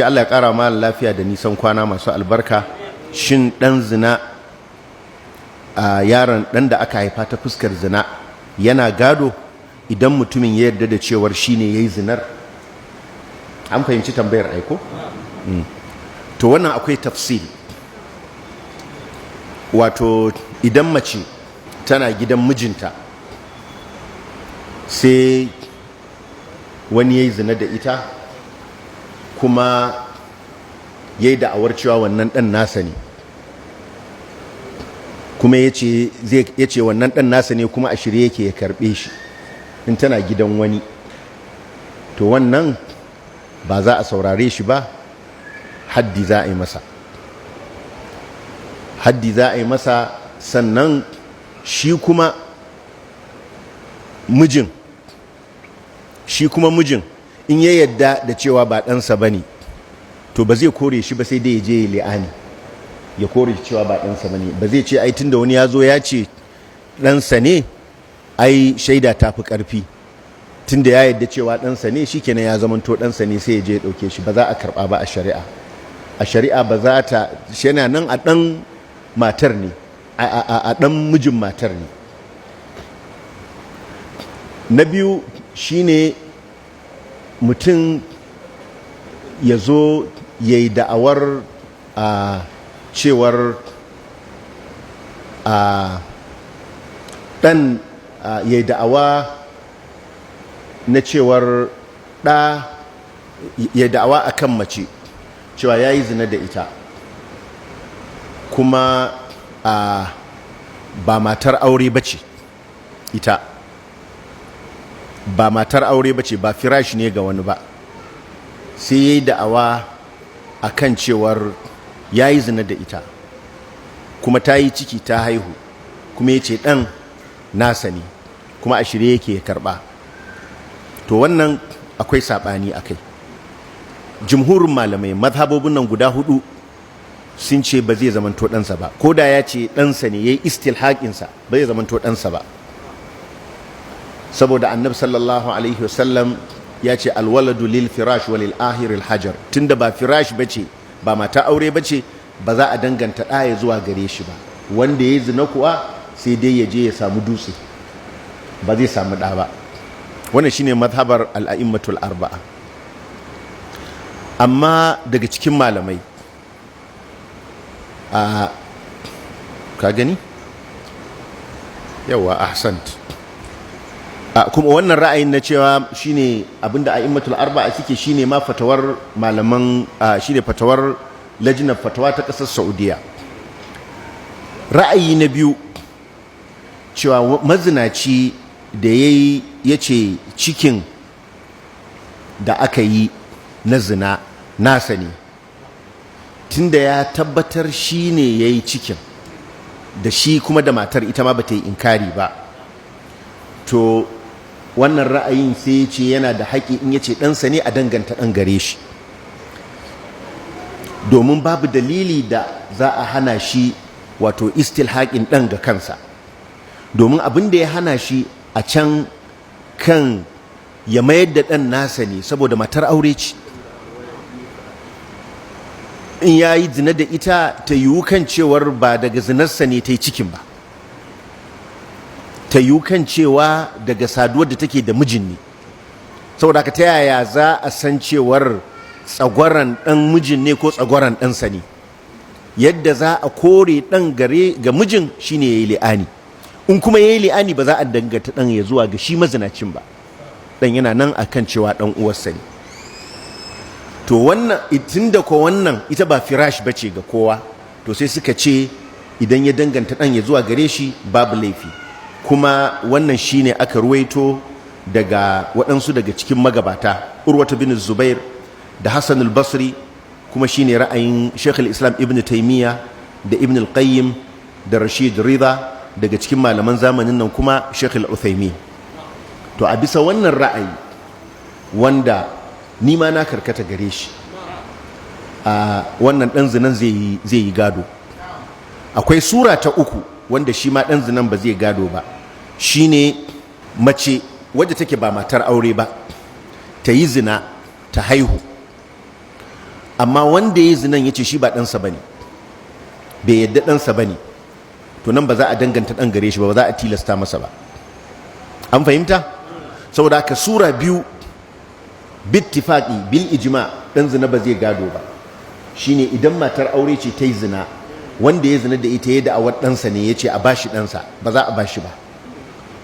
Ce Allah ya kara ma lafiya da nisan kwana masu albarka. Shin dan zina, a yaron dan da aka haifa ta fuskar zina, yana gado idan mutumin ya yarda da cewar shine yayi zinar? An fahimci tambayar aiko? To, wannan akwai tafsil. Wato idan mace tana gidan mijinta, sai wani ya yi zina da ita, kuma ya yi da'awar cewa wannan ɗan nasa ne, kuma ya ce wannan ɗan nasa ne, kuma a shirye yake ya karɓe shi in tana gidan wani, to wannan ba za a saurare shi ba, haddi za a yi masa, haddi za a yi masa. Sannan shi kuma mijin in ya yadda da cewa ba ɗansa ba ne, to ba zai kore shi ba, sai dai ya je ya li'ani ya kore cewa ba ɗansa ba ne. Ba zai ce, ai tunda wani ya zo ya ce ɗansa ne, ai shaida ta fi ƙarfi, tunda ya yadda cewa ɗansa ne, shi kenan ya zamanto ɗansa ne, sai ya je ya ɗauke shi. Ba za a karɓa ba a shari'a. A shari'a ba za ta, yana nan a ɗan matar ne, a ɗan mijin matar ne. Na biyu shine mutum ya zo ya yi da'awar a cewar a ɗan, ya yi da'awa na cewar ɗa, ya da'awa a kan mace cewa ya yi zina da ita, kuma a ba matar aure ba ce ita, ba matar aure ba ce, ba firash ne ga wani ba, sai ya yi da'awa a kan cewar ya yi zina da ita, kuma ta yi ciki, ta haihu, kuma ya ce ɗan nasa ne, kuma a shirye yake ya karɓa. To wannan akwai saɓani a kai. Jumhurin malamai, mazhabobin nan guda hudu, sun ce ba zai zamanto ɗansa ba. Ko da ya ce ɗansa ne, ya yi istilhaƙinsa, ba zai zamanto ɗansa ba, saboda Annabi sallallahu alaihi wasallam ya ce, "Alwaladu lil firash wa lil ahir hajar." Tunda ba firash bace, ba mata aure bace, ba za a danganta ɗaya zuwa gare shi ba. Wanda ya zina kuwa, sai dai ya je ya samu dutse, ba zai samu ɗa ba. Wannan shine mazhabar al'a'immatul arba'a. Amma daga cikin malamai a ka gani yawa, ahsant. Kuma wannan ra'ayin na cewa shine abinda a'immatul arba'a suke, shine ma fatawar malaman, shine fatawar lajinar fatawa ta ƙasar Saudiya. Ra'ayi na biyu cewa mazinaci da yayi yace cikin da aka yi na zina nasa ne, tunda ya tabbatar shi ne ya yi cikin da shi, kuma da matar ita ma ba ta yi inkari ba, to wannan ra'ayin sai ya ce yana da haƙi in ya ce ɗansa ne, a danganta ɗan gare shi, domin babu dalili da za a hana shi wato istilhaƙin ɗan ga kansa, domin abin da ya hana shi a can kan ya mayar da ɗan nasa ne saboda matar aure ce. In ya yi zina da ita, ta yiwu kan cewar ba daga zinarsa ne ta yi cikin ba, ta yiwu kan cewa daga saduwar da take da mijin ne. Saboda haka, ta yaya za a san cewar tsagwaran ɗan mijin ne ko tsagwaran ɗansa ne? Yadda za a kore ɗan gare ga mijin shine ya yi li'ani. In kuma ya yi li'ani, ba za a dangata ɗan ya zuwa ga shi mazinacin ba, ɗan yana nan akan cewa ɗan uwarsa ne. To wannan, tun da ko wannan ita ba firash bace ga kowa, to sai suka ce idan ya danganta ɗan ya zuwa gare shi, babu laifi. Kuma wannan shine aka ruwaito daga waɗansu daga cikin magabata, Urwata bin Zubair da Hassan al-Basri, kuma shine ra'ayin Sheikh islam Ibn Taymiya da Ibn al-Qayyim da Rashid Rida, daga cikin malaman zamanin nan kuma Sheikh al-Uthaymin. To a bisa wannan ra'ayi, wanda ni ma na karkata gare shi, a wannan ɗan zinan zai yi gado. Akwai sura ta uku wanda shi ma ɗan zinan ba zai gado ba, shine mace wadda take ba matar aure ba ta yi zina ta haihu. Amma wanda ya yi zinan ya ce shi ba ɗansa ba ne, bai yadda ɗansa ba ne, to nan ba za a danganta ɗan gare shi ba, ba za a tilasta masa ba. An fahimta? Saboda haka sura biyu, bittifaqi bil ijma, ɗan zina ba zai gado ba. Shine idan matar aure ce ta yi zina, wanda ya zina da ita ya da'awar ɗansa ne, ya ce a bashi ɗansa, ba za a bashi ba.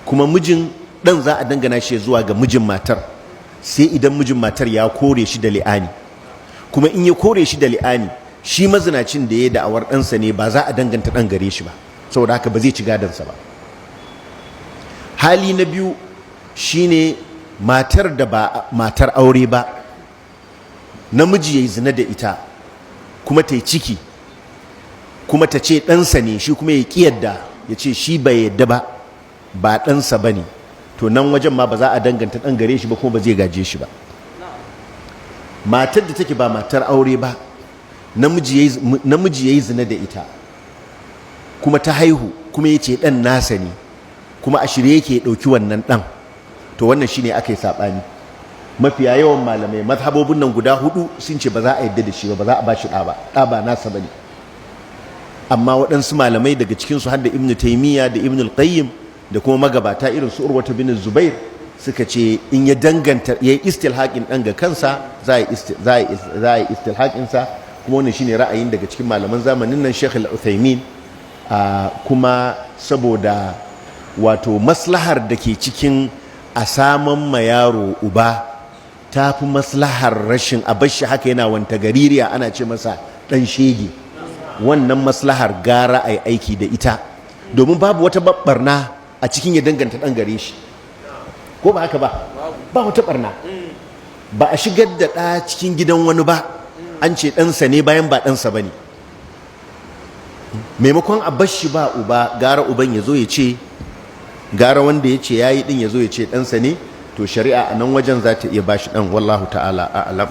Kuma mijin ɗan za a dangana shi zuwa ga mijin matar, sai idan mijin matar ya kore shi da li'ani. Kuma in ya kore shi da li'ani, shi mazinacin da ya da'awar ɗansa ne, ba za a danganta ɗan gare shi ba. Saboda haka ba zai ci gadonsa ba. Hali na biyu shine matar da ba matar aure ba, namiji ya yi zina da ita kuma ta yi ciki, kuma ta ce ɗansa ne, shi kuma ya ƙi yadda, ya ce shi bai yadda ba, ba ɗansa ba ne. To nan wajen ma ba za a danganta ɗan gare shi ba, kuma ba zai gaje shi ba. Matar da take ba matar aure ba, namiji ya yi zina da ita kuma ta haihu, kuma ya ce ɗan nasa ne, kuma a shirye yake ya ɗauki wannan ɗan, to wannan shine aka yi saɓani. Mafiya yawan malamai mazhabobin nan guda hudu sun ce ba za a yadda da shi ba, ba za a ba shi ɗa ba, ɗa ba nasa ba ne. Amma waɗansu malamai daga cikinsu har da Ibn Taimiyya da Ibn al-Qayyim da kuma magabata irin su Urwata bin Zubair suka ce in ya danganta, ya yi istilhaƙin ɗan ga kansa, za a yi istilhaƙinsa. Kuma wannan shine ra'ayin daga cikin malaman zamanin nan, Sheikh Al-Uthaymin. Kuma saboda wato maslahar da ke cikin a saman ma yaro uba ta fi maslahar rashin a bashi haka yana wanta gaririya ana ce masa ɗan shege. Wannan maslahar gara a yi aiki da ita, domin babu wata barna a cikin ya danganta ɗan gare shi, ko ba haka ba? Ba wata barna. Ba a shigar da ɗa cikin gidan wani ba, an ce ɗansa ne bayan ba ɗansa ba ne. Maimakon a bashi ba uba, gara uban ya zo ya ce, gara wanda ya ce ya yi ɗin ya zo ya ce ɗansa ne, to shari'a a nan wajen za ta iya bashi ɗan. Wallahu ta'ala a'lam.